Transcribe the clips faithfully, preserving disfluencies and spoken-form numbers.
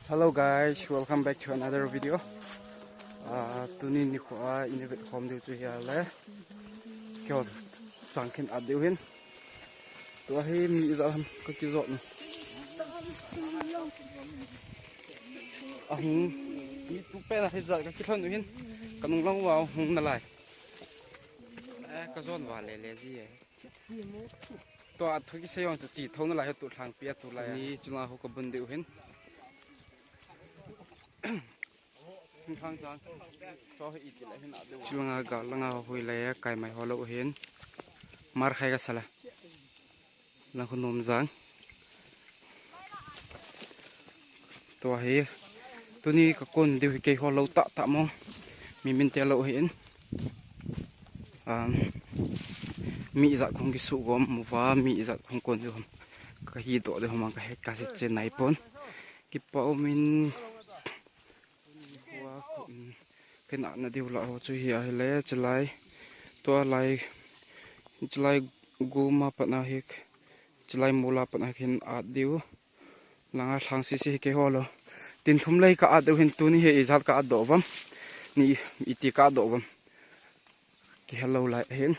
Hello guys, welcome back to another video. Ah, tuni nikho a ina vet khom diu chu hi a le. Kyo chang khin a diu hin. Tua hi mi ijat ham ka kijot nu. Ahung mi tu pen a hi jat ka kilhon u hin. Ka nung lang wa hung na lai. Eh, ka jon wa le le ji e. Tua thu kisei jong chu chi tho na lai, tu lhang pia tu lai. Ni chu la ho ka bun diu hin. Hung thang chang. Cho hi iti la hin a diu. Chu langa ga langa hui le kai mai ho lo hin. Mar khai ka sala. Lang khu nom jang. Tua hi. Tuni ka kon diu hi kei ho lo ta ta mo. Mi min te lo hin. Um, mi ijat khong kisu gom mu va, mi ijat khong kon diu ham. Ka hi do diu ham ka he ka se che nai pon. Kipa umin. Wa, um, kei na na diu la ho chu hi a hi le chalai. Tua lai, chalai gu ma pa na hi, chalai mu la pa na hin a diu. Langa lhang sisi hi kei ho lo. Tin thum lei ka at diu hin tuni hi ijat ka at do vam. Ni iti ka at do vam. Ki hello lai hin.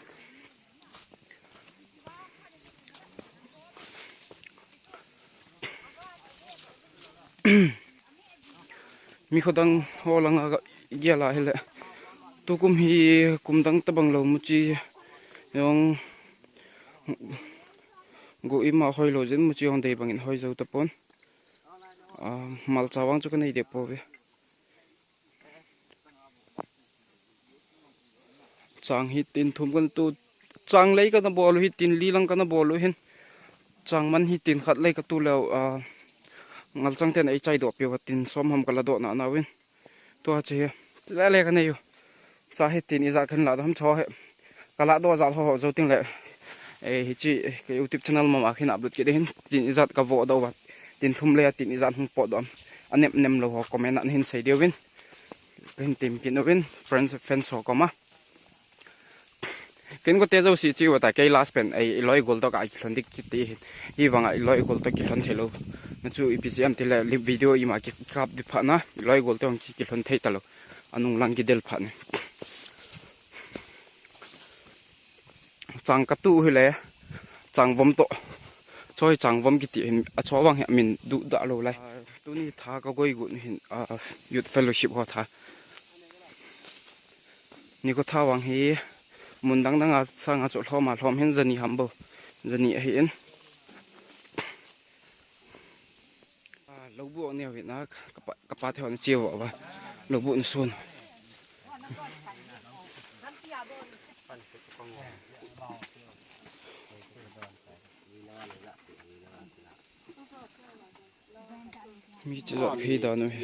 Mi khodang ho langa ga gel a hi le. Tukum hi kum dang ta bang lo mu chi. Jong gu ima hoi lo jin mu chi jong dei bangin hoi jo ta pon. Ah, malcha vang chu ka nei de po ve. Chang hi tin thum kan tu, chang lei ka na bol u hi tin li lang ka na bol u hin. Chang man hi tin khat lei ka tu leu, ah, ngal chang ten ei chai do piu va tin som ham ka la do na na win. Tua che hi, le le ka nei u. Cha hi tin ijat kan la do ham cho he. Ka la do jat ho ho jo ting le. Eh, hi chi, ka YouTube channel ma ma khin upload kit hin. Tin ijat ka vo do va. Tin thum le tin ijat hung po do. A nem nem lo ho comment an hin sei diu vin. Ka hin tim kin u vin. Friends, fans ho koma. Ken ko te jo si chi u ta kei last pen ei loi gol to ka kilhon dik kiti hin. Hi vanga i loi gol to kilhon thei lo. Na chu ipi si am ti le lip video ima ki kap di pha na. I loi gol to ki kilhon thei ta lo. Anung lang ki del pha ni. Chang ka tu hi le, chang vom to. Choi chang vom kiti hin, a cho vang hi min du da lo lai. Ah, tuni tha ka goi gu hin, ah, Youth Fellowship ho tha. Ni ko tha vang hi, mun dang dang a sang a chu hlom a hlom hin jani ham bo. Jani a hi in. Ah, lo bu ang neo hin a, ka pa, ka pa te hon chiu va. Lo bu na sun. Mi chu jot phi da nu hi.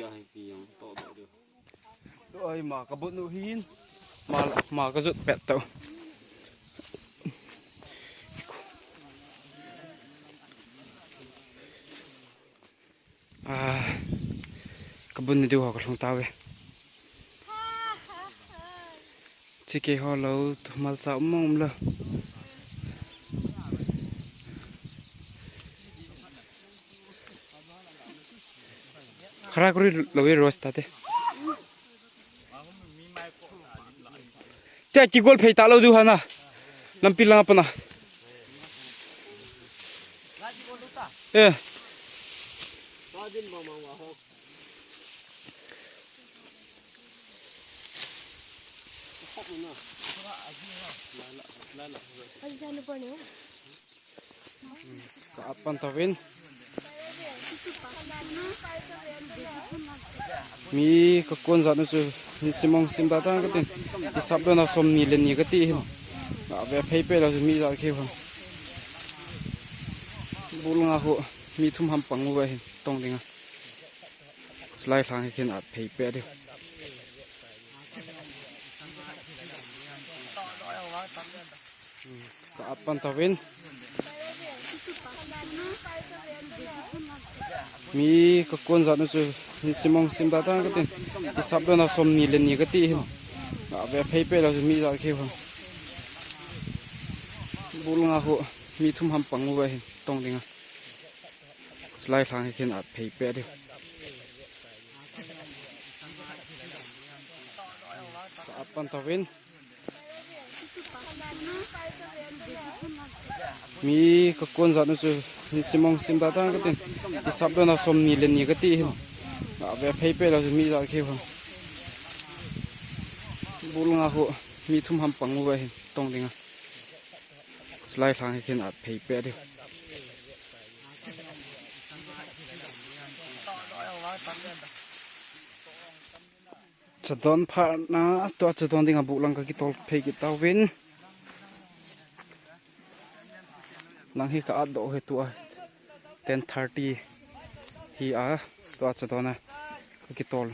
Oi, ma ka bun nu hin. Ma, ma ka jot pet to. Ah, ka bun ni diu ho ka lhung ta ve. Chi kei ho lo, tu malcha um um lo. Khara kuri lo e rose ta te. Te kigol phei ta lo diu hana. Lampi langa pana. Eh. Ka at pan ta vin. Mi ka kon jat nu chu hin simong sim da ta ka tin. Isap do na som ni le ni ka ti hin. Ka ve phei pe la mi jat ke hon. Bul nga ho mi thum ham pang u hin tong ding a. Chulai lhang hi khin at phei pe diu. Ka at pan ta vin. Mi ka kon jat nu chu hin simong sim da ta ka tin. Isap do na som ni le ni ka ti hin. Ka ve phei pe la mi jat ke hon. Bul nga ho mi thum ham pang u hin tong ding a. Chulai lhang hi khin at phei pe diu. Pan tavin. Mi kakon jat nu chu, mi simong sim da tang katin. Isap dona som ni le ni kati hin. Ave phei pe la mi jat ke ho. Bul nga ho, mi thum ham pang u hin tong dinga. Slai thang hi thin at phei pe di. Chadon phat na, tua chadon dinga buk lang kakitol phei kit tauvin. Lang hi ka at doh hi tua ten thirty hi a, tua chadon a kakitol.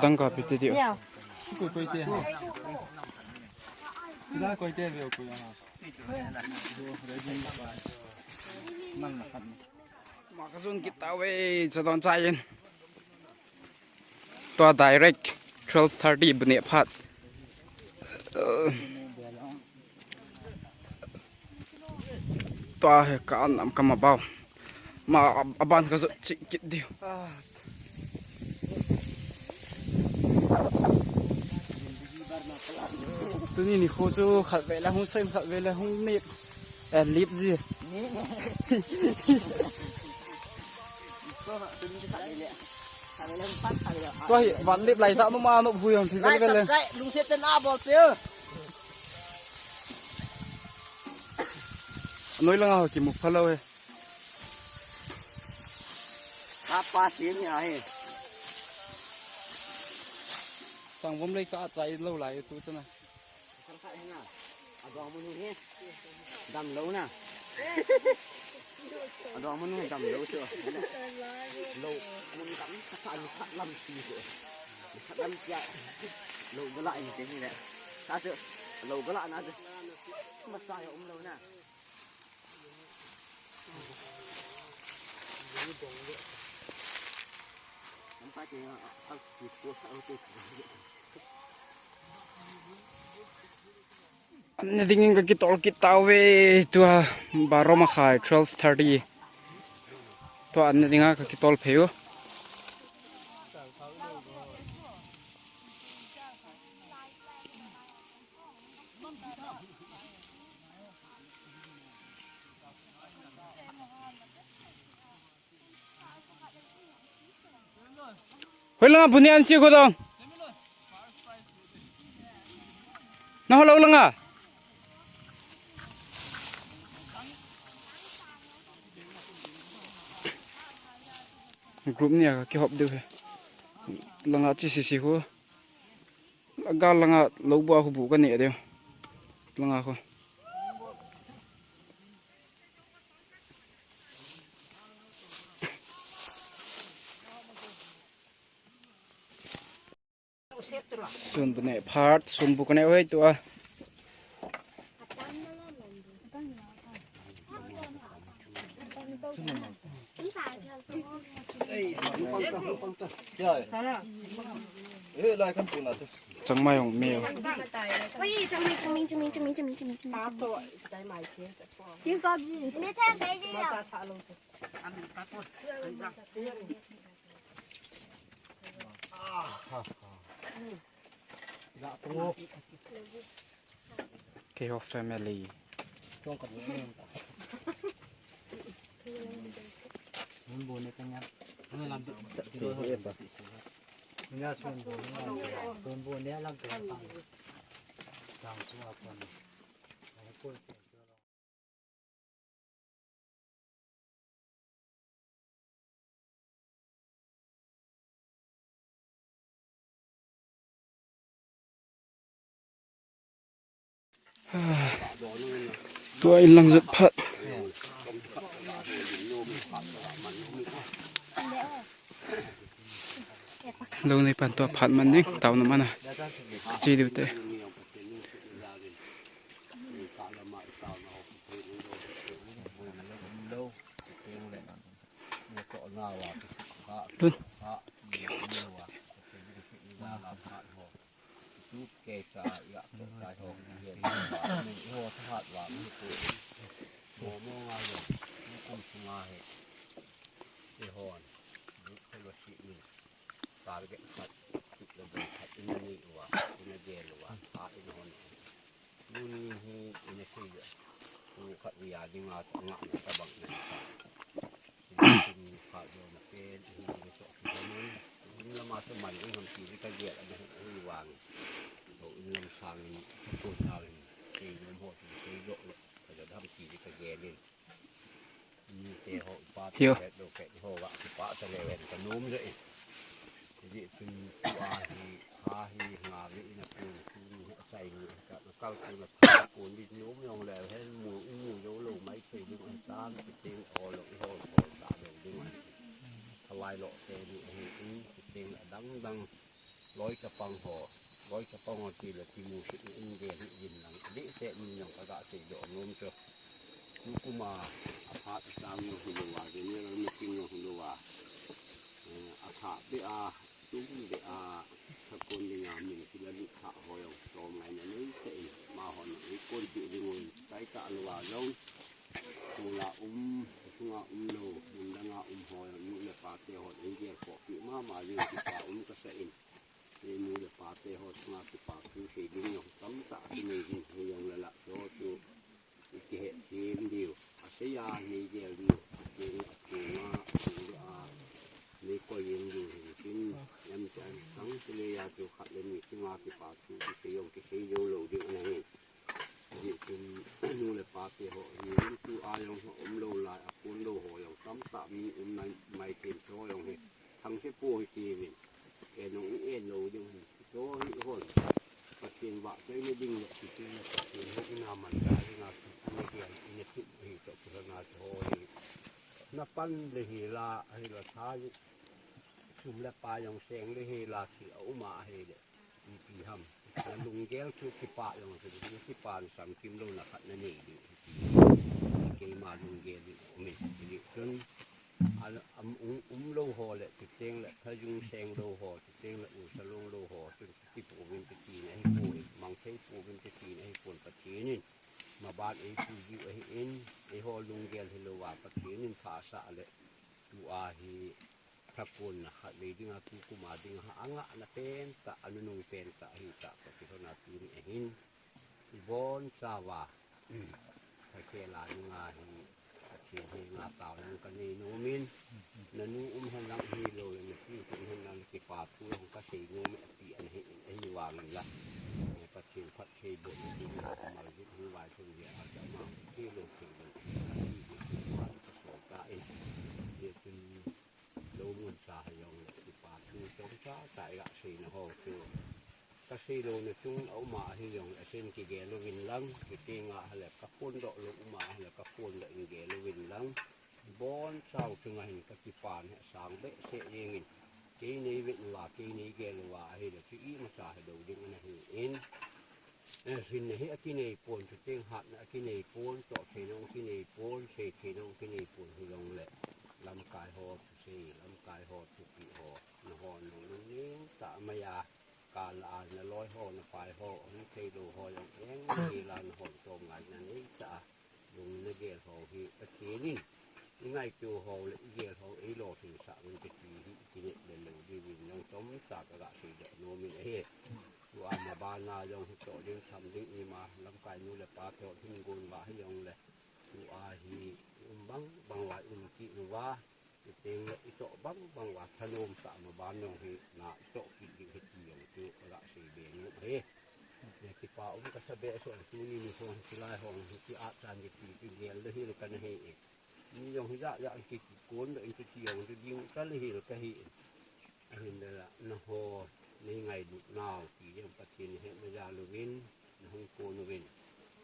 Dang ka piti dia. Makazun kita we, chadon chain. Tua direct twelve thirty bu neh phat. Tua he ka an am kama bau. Ma aban ka jot chih kit diu. Tuni nikho chu khatvei le hung sen, khatvei le hung nep. Eh, lip ji. Tua hi van lip lai ta nu ma nu hui ang thi vel vel. Lungset te na bol pe. Noi langa ho kimu phalou he. Apa sin ya he. Sangvom lei ka chai lou lai tu chana. Adong mun hi dam lou na. Adong mun hi dam lou chu. Lou mun dam ka sa ni khat lam si chu. Khat lam kya lou gala in te hi le. Sa chu lou gala na chu. Ma sa ya um lou na. An ne dingin ka kitol kit tauve tua baro makhai twelve thirty. Tua an ne dinga ka kitol phei u. Hoi langa bu ne an si ko dong. Na ho lou langa. Group ni a ka kihop diu he. Langa chi sisi khu. Gal langa lou bua khu bu ka ne diu. Langa khu. Sun bu ne phat, sun bu ka ne hoi tua. Changmai ong me. Ui, changmai, changmai, changmai, changmai, changmai, changmai. Ki sabji. Me chang kai di ya. Keiho family. Tua in lang jot phat. Lung ni pan tua phat man ding, tau na mana. Chi diu te. Lun. Target khat, kit le boi khat, ina nei uva, ina gel uva, a ina hon. Tuni hi ina sei uva. Tu khat via dinga, ngahna tabang na. Tuni khat jo na pen, hi ding so ki hon. Tuni lama sa man, in ham ki ka gel, ana hi, hi vang. To in lam sang, ko na, sei nom ho, sei jo le, ka jo ham ki ka gel in. Ni te ho, pa te, Yo. Lo ke ho, va, pa te le, ven, ka nom le, in. Jadi, tu, tu a hi, a hi, nga ve, ina, tu, tu, ni, a, sai, ni, ka, ka, ka, ka, ka, ko, ni, no, mi, ong, le, he, mu, mu, yo, lo, mai, te, ni, an, ta, ni, te, o, lo, ho, ho, ta, lo, ni, mai. Ka, lai, lo, te, ni, he, in, te, dang, dang, loi, ka, pang, ho, loi, ka, pang, ho, ti, le, ti, mu, si, in, de, hi, in, lang, de, te, ni, yong, ka, ka, te, do, nom, cho. Tukuma, a, phat, sang, no, hi, lo, wa, de, ni, lo, ni, ting, no, hi, lo, wa. Eh, a, phat, de, a, Tum be a, thakon dinga min kila ni tha ho jong tom ngai na nei te in, ma ho na ei kon ti ding un, tai ta lua jong. Tula um, sunga um lo, mun danga um ho jong, nu le pa te ho ei gel ko pi ma ma jing kipa um kasa in. Ei nu le pa te ho sunga kipa thu sei ding jong tam ta kinei hin, hei jong la la so chu. Iti he thim diu, asei a nei gel diu, atin atunga, atunga, nei koi in diu hin tin, em chan, sang sile ya chu khat le ni sunga kipa thu, kisei jong kisei jou lou diu ana hin. Ajeh chun, nu le pa te ho, ni lungtu a jong ho um lou lai, a kun lou ho jong tam ta mi um nai, mai thim tho jong hi, thang se po hi ti min. Enung i en lou ding hi, to hi hon. Pathen vahchoina ding le, Pathen le, Pathen hou ina man ta, ina tu, ina gel, ina tu hi, to, tu na ho hi. Na pan le hi la, hi la tha hi. Sum le pai jong seng le hi la, thil a um a hi le. Ipi ham. Na lunggel chu kipa jong, chu kipa sam kim lou na khat na nei ding. Keima lunggel ding, um in, ding chun. Al-, am, um, um lou ho le, chuteng le, thajung seng lou ho, chuteng le, u salung lou ho, chun, ti pu vin ti ti na hi pu, mang thei pu vin ti ti na hi pu Pathen in, maban ei pu jiu ahi in, ei ho lunggel hi lou va Pathen in pha sa le, tu a hi, thakon na khat vei ding a, tu kuma ding a, anga na pen ta, anu nung pen ta, hi ta, Pathen ho na tu ni ahin, i bon sa va, Ka khel a dinga hi, Pathen henga taona ka nei nom in, nanu um hen lang hilou le, napi um hen lang le kipa thu jong ka sei nom e, api ana hi in, ahi vang in la. Eh, Pathen phatthei boh na ding in, amal jin hung vaithum jeh a, ka ma, thei lou, thei lou, ka ti hi, ka sol ta in. Hijeh chun, lou mun sa ha jong le, kipa thu chomcha cha i ga sei na ho chu. Ka sei lou na chung a um a hi jong le, asen kigel uvin lang, kiti nga ha le, ka phondoh lou um a ha le, ka phondoh in gel uvin lang. Bon chau chunga hin ka kipa na hi sang behseh jeng in. Kei nei vet uva, kei nei gel uva ahi le, chu imacha hi lou ding ana hi in. Eh, hinna hi akinei pon, chuteng hatna akinei pon, choh theina akinei pon, sei theina akinei pon hi jong le. Lamkai ho thusei, lamkai ho thupi ho, na ho nung nung ning tah mai a, kal a na loi ho, na pai ho, hung thei lou ho jong eng hi la na hon chom ngai na nei tah a, lung na gel ho hi Pathen in, i ngaito ho le i gel ho, ei lolhing sah uvin ka ti hi, i kinet le lou diu vin jong chomcha ka ga sei le nom in ahi. Tua mabana jong hi choh ding, tham ding ima, lamkai nu le pa te ho hin gon va hi jong le. Tua hi um bang bang va um kit uva, chuteng le i choh bang bang va thanom tah maban jong hi na i choh kit ding hi ti jong chu ka ga sei be nom ahi. Kipa um kasa behseh, tuni ni hon hilai hon hi ki a chan ki ti ki gel le hi le ka na hi e. Ni jong hi ja ja ki ki kon le in ti jong ti ding ka le hi le ka hi e. Ahin le la, na ho, nei ngailut nau, ti jong Pathen in hetna jal uvin, na hung kon uvin.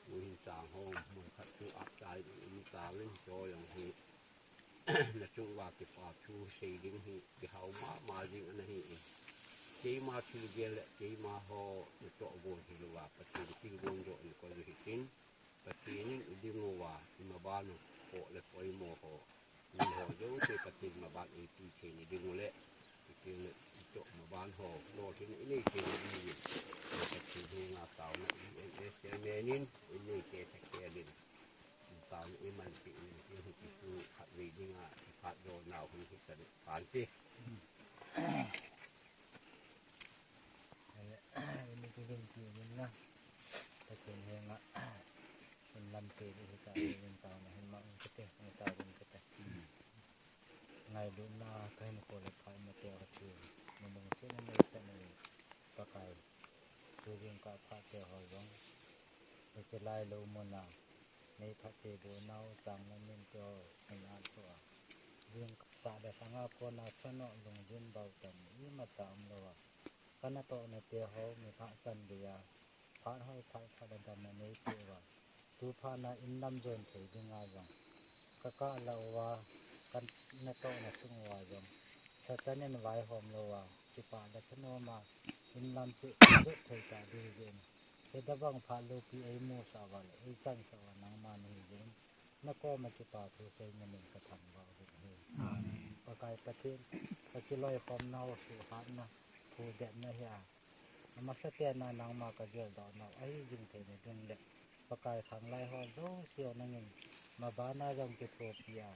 Mun hin chang ho, mun khat chu a chai um tang, nachung uva kipa thu sei ding hi kihau mama jing ana hi in. Keima thilgel le keima ho natoh gon hilouva Pathen thilgon joh nakoi u hitin, Pathen in iding uva imaban u, poh le poimo ho, mi ho jouse Pathen maban eipui thei nading u le, Pathen in itoh maban ho lolhinna inei thei nading uvin, Pathen henga taona i, i, i, chairman in inei thei thei in, taona iman thei in, tin hi kisu khatvei dinga, khat jo nau hun hi kan pan te. Ini kibin ti min na. Pathen henga, in lam te di hita, in taona hin mang kite, in taona kite. Ngailutna kahin kol le phat nate kati. Nalungset na nei ta nei Pakai. Tujing kah phat te ho jong, hiche lai lou muna nei phatthei boh nau chang lam min te ho, in athoh a, jingkah le lhanga kona chano lungjin bau tam imacha umlou a, kanatoh nate ho mi phat chan geiya, phat hoi phat phat a damna neipeh uva, tu phat na in lam jon thei dinga jong kakah lah uva, kanatoh na sung uva jong, Satan in vaihom louva, kipah le thanom a, in lam chu jot thei ta ding jeh in, hitabang phat loupi eimusah uva le eichansah uva nangma nahi jeh in, nakoma kipa thu sei namin kathangvah uvin ahi. Pakai Pathen, kakiloikhomna ho suhhatna, phudetna hi a, amasa pen a nangma kageldoh nau ahi jing theina ding le, Pakai khanglai ho jouse nangin mabana jong kithopi a,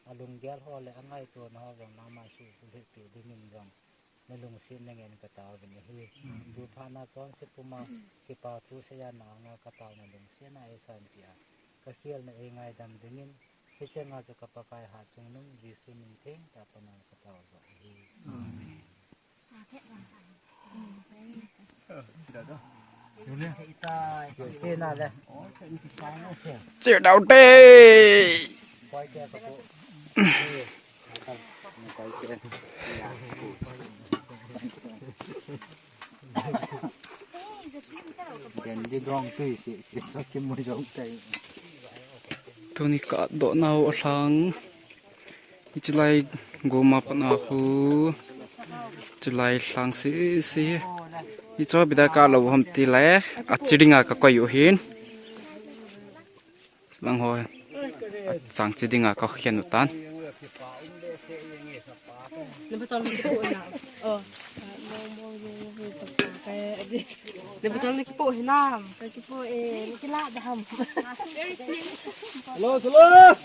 alunggel ho le angaitona ho jong nangman suhbulhit peh dingin jong nalungset nangen kataovin ahi. Tu phat na chonse puma kipa thu seiya na anga kataona lungsetna eisanpeh a, kakhelna eingaidam dingin, hiche nga chu ka Pakai hatchungnung Jesu min thengtah pana kataovin ahi. Chiu dau te. Tuni kadoh nau alhang. Hiche lai goma pat a khu, hiche lai lhang sese. Hiche ipi dia kalou ham tile, ache dinga kakoi u ahin. Lang ho, achang che dinga kakhen u tan. Hello, hello.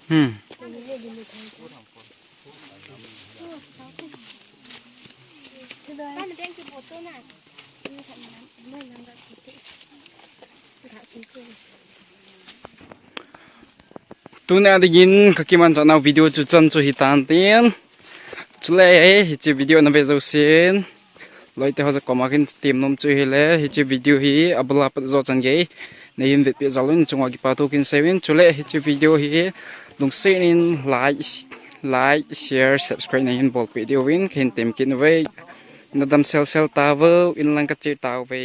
Hmm. Tuni a dingin kakimanchah nau video chu chan chu hitan tin. Chule hiche video nave jousen, loite ho jouse koma kahin tem nom chu hile, hiche video hi abula pat jo chan gei neihin vetpeh jal un chunga kipa thu kahin seiyun. Chule hiche video hi lungset in like, like, share, subscribe neihin bolpeh diuvin kahin temkit uve. Nadam selsel tauvo, in lang kache tauve.